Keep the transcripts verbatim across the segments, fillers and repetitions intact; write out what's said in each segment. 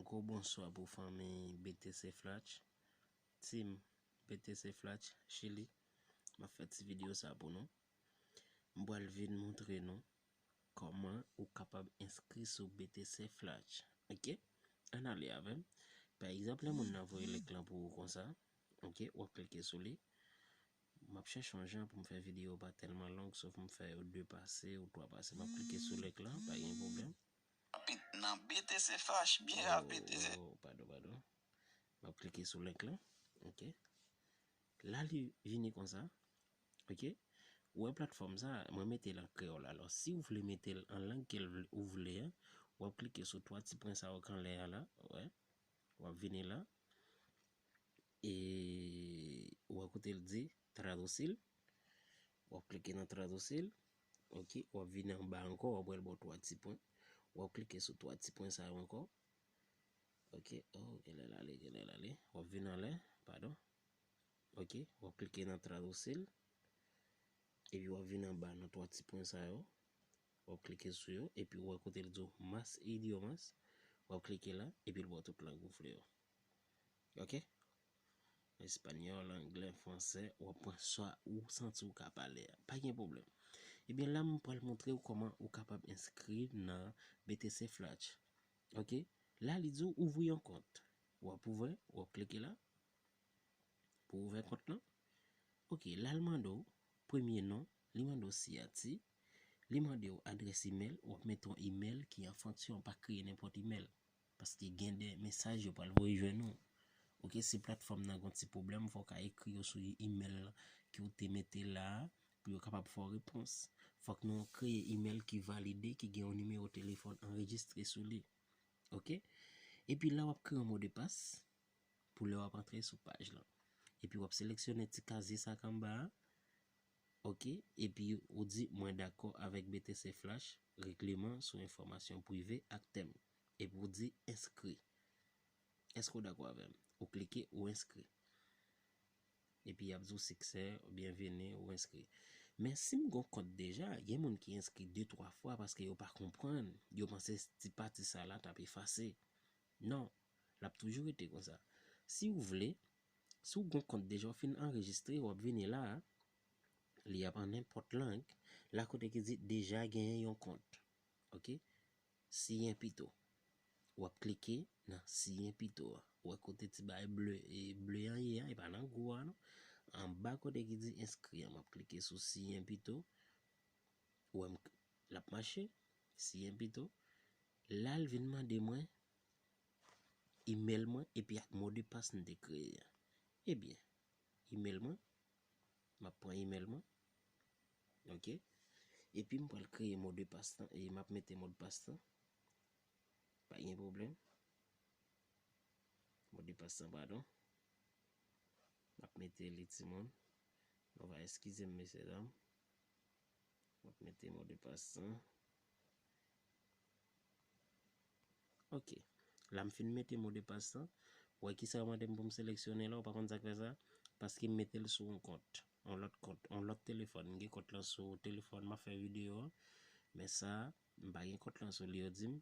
Gwo bonswa pou fanmi B T C Flash, Team B T C Flash Chili. M ap fè ti videyo sa pou nou. M pral vin montre nou kòman ou kapab enskri sou B T C Flash. Ok? Ann ale avè m. Pa egzanp, lè moun nan voye link lan pou ou konsa, ok, w ap klike sou li. M ap chèche yon jan pou m fè videyo pa tèlman long, sof m fè yo de pase ou twa pase. M ap klike sou link lan, pa gen pwoblèm. Rapid nan B T C Flash, byen rapid. Oh, oh, padon, padon. M ap klike sou link lan. Ok. La li vini konsa. Ok. Ou wè platfòm sa, mwen mete l an kreyòl. Alò, si w vle mete l an lang ke l vle- ou vle an, w ap klike sou twa ti pwen sa yo k anlè a la. Ou wè. W ap vini la. E ou wè kote l di traducir. W ap klike nan traducir. Ok, w ap vini anba ankò, w ap wè l ba w twa ti pwen. W ap klike sou twa ti pwen sa yo ankò. Ok, oh, genlè l ale, genlè l ale. W ap vin anlè, padon. Ok, w ap klike nan traducir. Epi w ap vin anba nan twa ti pwen sa yo. W ap klike sou yo, epi w wè kote l di w más idiomas. W ap klike la, epi l ba w tout lang ou vle yo. Ok? Espanyòl, anglè, fransè, w ap pran sa ou santi w ka pale a. Pa gen pwoblèm. Ebyen, la m pral montre w kòman ou kapab enskri nan B T C Flash. Ok? La, li di w ouvri yon kont. W ap ouvè, w ap klike la pou ouvè kont lan. Ok, la l mande w premye non, li mande w siyati, li mande w adrès imèl, w ap mete yon imèl ki an fonksyon, pa kreye nenpòt imèl. Paske gen de mesaj yo pral voye jwenn ou. Ok, si platfòm nan gon ti pwoblèm, fò w ka ekri yo sou imèl ke w te mete la a, pou yo kapab fè w repons. Fòk nou kreye imèl ki valide, ki gen yon nimewo telefòn anrejistre sou li. Ok? Epi la, w ap kreye yon modepas pou lè w ap antre sou paj lan. Epi w ap seleksyone ti kazye sa k anba a. Ok? Epi ou di, "Mwen dakò avèk B T C Flash, regleman sou enfòmasyon prive ak tèm." Epi ou di, "Enskri." Èske w dakò avè m? Ou klike, ou enskri. Epi y ap di w siksè, byenveni, ou enskri. Men si m gon kont deja, gen moun ki enskri de, twa fwa paske yo pa konprann. Yo panse ti pati sa la t ap efase. Non, l ap toujou rete konsa. Si w vle, si w gon kont deja, w fin anrejistre, w ap vini la a, li ap an nenpòt lang, la kote ki di deja genyen yon kont. Ok? Siyen pito. W ap klike nan siyen pito a. Ou wè kote ti bagay ble, e, ble an ye a, e pa nan gwo a non. Anba kote ki di enskri an, m ap klike sou siyen pito. Ou wè m, l ap mache, siyen pito. La, l vin mande mwen imèl mwen epi ak modepas m te kreye a. Ebyen, imèl mwen, m ap pran imèl mwen. Ok? Epi m pral kreye modepas lan, e m ap mete modpas lan. Pa gen pwoblèm. Modepas lan, padon. M ap mete li, timoun. Nou va eskize m, mesye dam. M ap mete modepas lan. Ok. La m fin mete modepas lan. Ou wè kisa yo mande m pou m seleksyone la, ou pa konn sa k fè sa? Paske m mete l sou yon kont, yon lòt kont, yon lòt telefòn. M gen kont lan sou telefòn, m ap fè videyo an. Men sa, m pa gen kont lan sou li, yo di m.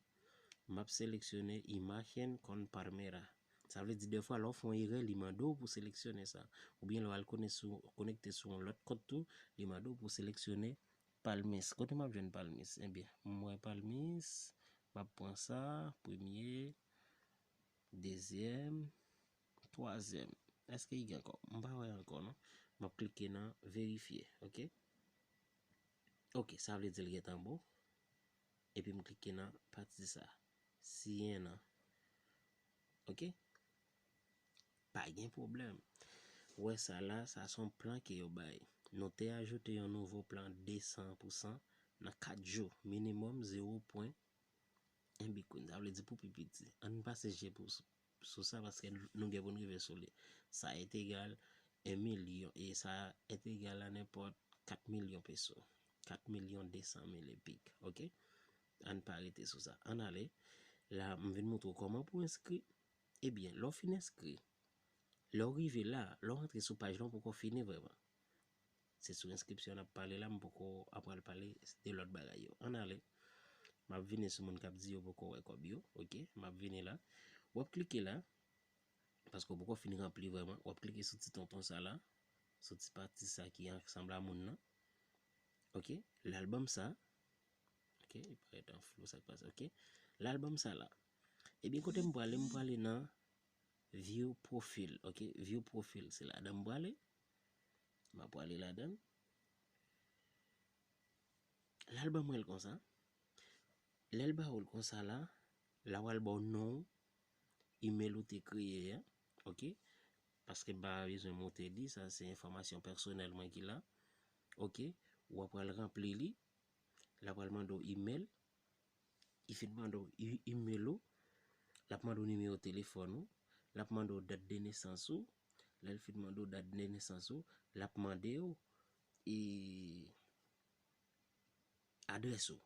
M ap seleksyone imagen con palmera. Sa vle di, dèfwa, lè w fè yon erè, li mande w pou seleksyone sa. Oubyen lè w al kone sou, konekte sou yon lòt kont tou, li mande w pou seleksyone palmis. Kote m ap jwenn palmis? Ebyen, m wè palmis, m ap pran sa, premye, dezyèm, twazyèm. Èske li gen ankò? M pa wè ankò, non. M ap klike nan verifye, ok? Ok, sa vle di l gentan bon. Epi m klike nan pati sa. Siyen an. Ok? Pa gen pwoblèm. Ou wè sa la, sa se yon plan ke yo bay. Nou te ajoute yon nouvo plan de san pou san nan kat jou. Minimòm zewo pwen en bitcoin. Sa vle di pou pi piti. Ann pase je pou, sou sa paske nou gen pou n rive sou li. Sa entegal en milyon e sa entegal a nenpòt kat milyon peso. Kat milyon de san mil e pik. Ok? Ann pa rete sou sa. Ann ale. La, m vin montre w kòman pou enskri. Ebyen, lè w fin enskri, lè w rive la, lè w antre sou paj lan, w poko fini vrèman. Se sou enskripsyon n ap pale la, m poko apral pale de lòt bagay yo. Ann ale. M ap vini sou moun k ap di yo poko wè kòb yo, ok? M ap vini la. W ap klike la, paske w poko fin ranpli vrèman. W ap klike sou ti tonton sa la, sou ti pati sa ki ansanm a moun nan. Ok, l al ban m sa. Ok, li parèt an flou, sa k pase. Ok, l al ban m sa la. Ebyen, kote m prale, m prale nan view profile. Ok, view profile, se ladan m prale. M ap prale ladan l. L al ban mwen l konsa. Lè l ba ou l konsa la, la w al ba w non w, email ou te kreye a, ok? Paske m pa bezwen montre li, sa se enfòmasyon pèsonèl mwen ki la. Ok, w ap al ranpli li, l ap al mande w email, li fin mande w e- email ou, l ap mande w nimewo telefòn ou, l ap mande w dat de nesans ou, lè l fin mande w dat de nesans ou, l ap mande w e adrès ou.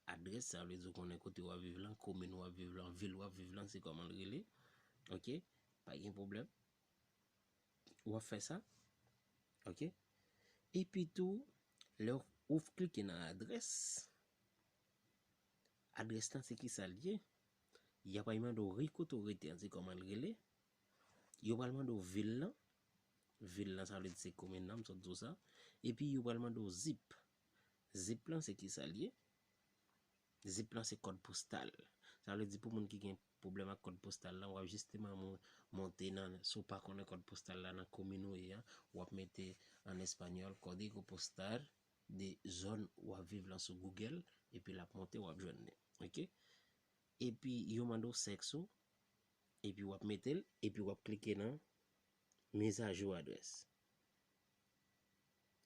Adrès, sa vle di w konnen kote w ap viv lan, komin w ap viv lan, vil w ap viv lan, se kòman l rele. Ok? Pa gen pwoblèm. W ap fè sa. Ok? Epi tou, lè w klike nan adrès, adrès lan se ki sa l ye. Y ap al mande w ri kote w rete an, se kòman l rele. Yo pral mande w vil lan. Vil lan, sa vle di se komin nan, m sot di w sa. Epi yo pral mande w zip. Zip lan, se ki sa l ye? Zip lan, se kòd postal. Sa vle di pou moun ki gen pwoblèm ak kòd postal lan, w ap jisteman mon- monte nan, si w pa konnen kòd postal la nan komin ou ye a, w ap mete an espanyòl código postal de zòn w ap viv lan sou Google, epi l ap monte, w ap jwenn li. Ok? Epi yo mande w sèks ou, epi w ap mete l, epi w ap klike nan mizajou adrès.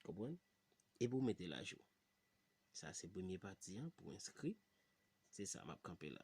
Konprann? Epi w mete l ajou. Sa se premye pati an pou enskri. Se sa, m ap kanpe la.